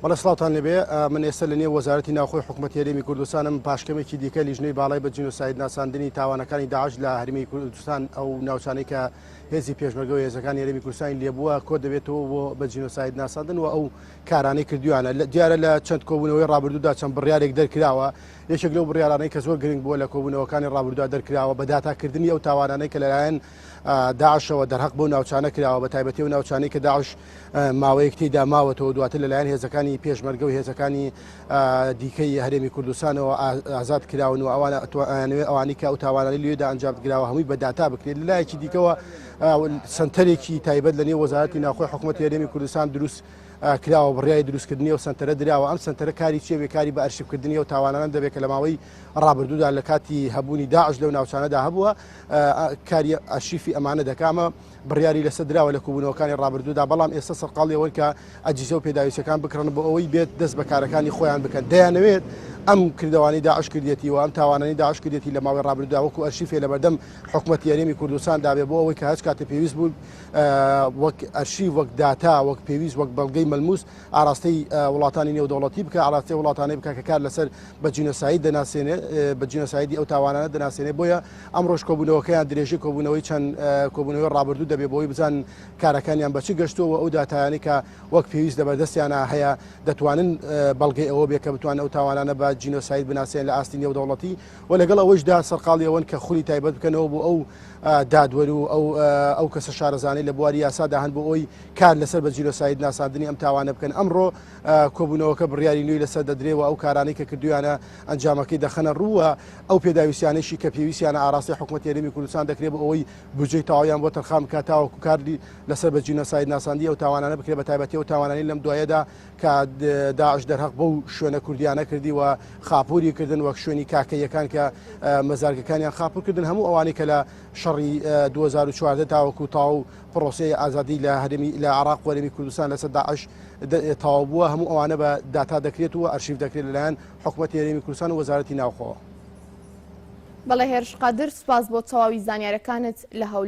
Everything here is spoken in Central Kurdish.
بەڵێ سڵاوتان لێبێ من ئێستا لە نێو وەزارەتی ناوخۆی حکوومەتی هەرێمی کوردستانم پاشکەمێکی دیکە لیژنەی باڵای بە جینۆساید ناساندنی تاوانەکانی داعش لە هەرمی کوردستان ئەو ناوچانەی کە هێزی پێشمەرگە و هێزەکانی هەرێمی کوردستانی لێبووە کۆ دەبێتەوە بۆ بە جینۆساید ناساندن و ئەو کارانەی کردویانە لە دیارە لە چەند کۆبوونەوەی ڕابردوودا چەند بڕیارێک دەرکراوە یەکێک لەو بڕیارانەی کە زۆر گرنگ بووە لە کۆبوونەوەکانی ڕابردوودا دەرکراوە بە داتاکردنی ئەو تاوانانەی کە لەلایەن داعشەوە دەرهەق بەو ناوچانە کراوە بە تایبەتی و ناوچانەی کە داعش ماوەیەک تێیدا ماوەتەوە دواتر لەلایەن هێزەکانی پێشمەرگە و هێزەکانی دیکەی هەرێمی کوردستانەوە ئازاد کراون و ئەوانە ئەتوانەوێت ئەوانی کە ئەو تاوانانەی لێدا ئەنجام کراوە هەمووی بە داتا بکرێت لەلایەکی دیکەوە سنتەرێکی تایبەت لە نێو وەزارەتی ناوخۆی حکوومەتی هەرێمی کوردستان دروست کراوە بڕیاری دروستکردنی ئەو سنتەرە دراوە ئەم سنتەرە کاری چیە بێ کاری بە ئەرشیفکردنی ئەو تاوانانە دەبێت کە لە ماوەی ڕابردوودا لە کاتی هەبوونی داعش لەو ناوچانەدا هەبووە کاری ئەرشیفی ئەمانە دەکامە بڕیاری لەسەر دراوە لە کۆبوونەوەکانی ڕابردوودا، بەڵام ئێستا سەرقاڵی ئەوەن کە ئەجیزە و پێداویستیەکان بکڕن بۆ ئەوەی بێت دەست بە کارەکانی خۆیان بکەن. دەیانەوێت ئەم کردەوانەی داعش کردیەتی و ئەم تاوانانەی داعش کردیەتی لە ماوەی ڕابردوودا وەکو ئەرشیفێ لەبەردەم حکومەتی هەرێمی کوردستان دابێ بۆ ئەوەی کە هەچ کاتێ پێویست بوو وەک ئەرشیف وەک داتا وەک پێویست وەک بەڵگەی مەلموس ئاراستەی وڵاتانی نێودەوڵەتی بکە ئاراستەی وڵاتانەی بکە کە کار لەسەر بە جینۆساید دەناسێنێ بە جینۆسایدی ئەو تاوانانە دەناسێنێ بۆیە ئەمڕۆش کۆبوونەوەکەیان درێژەی کۆبوونەوەی چەند کۆبوونەوەی ڕابردوو دەبێت بۆی بزانن کارەکانیان بە چ گەشتووە و ئەو داتایانەی کە وەک پێویست لەبەردەستیانە هەیە دەتوانن بەڵگەی ئەوە بێت کە بتوانن ئەو تاوانانە بە جینۆساید بناسێن لە ئاستی نێودەوڵەتی و لەگەڵ ئەوەشدا سەرقاڵی ئەوەن کە خولی تایبەت بکەنەوە بۆ ئەو دادوەر و ئەو ئەو کەسە شارەزانەی لە بواری یاسادا هەن بۆ ئەوەی کار لەسەر بە جینۆساید ناساندنی ئەم تاوانە بکەن ئەمڕۆ کۆبوونەوەکە بڕیاری نوێی لەسەر دەدرێ و ئەو کارانەی کە کردویانە ئەنجامەکەی دەخەنە ڕوو و ئەو پێداویستیانەیشی کە پێویستیانە ئاراستەی حکومەتی هەرێمی کوردستان دەکرێت بۆ ئەوەی بودجەی تەواویان بۆ تەرخان بکات تاوەکو کاری لەسەر بە جینۆساید ناساندی ئەو تاوانانە بکرێت بە تایبەتی ئەو تاوانانەی لەم دوایەدا کە داعش دەرهەق بەو شوێنە کوردیانە کردی و خاپوری کردن وەک شوێنی کاکەیەکان کە مەزارگەکانیان خاپور کردن هەموو ئەوانەی کە لە شەڕی 2014 تاوەکو تاو پرۆسەی ئازادی لە هەرێمی لە عراق و هەرێمی کوردستان لەسەر داعش تەواو بووە هەموو ئەوانە بە داتا دەکرێت و ئەرشیف دەکرێت لەلایەن حکومەتی هەرێمی کوردستان و وەزارەتی ناوخۆوە. بەڵێ هێرش قادر سوپاس بۆ تەواوی زانیارەکانت لە هەولێر.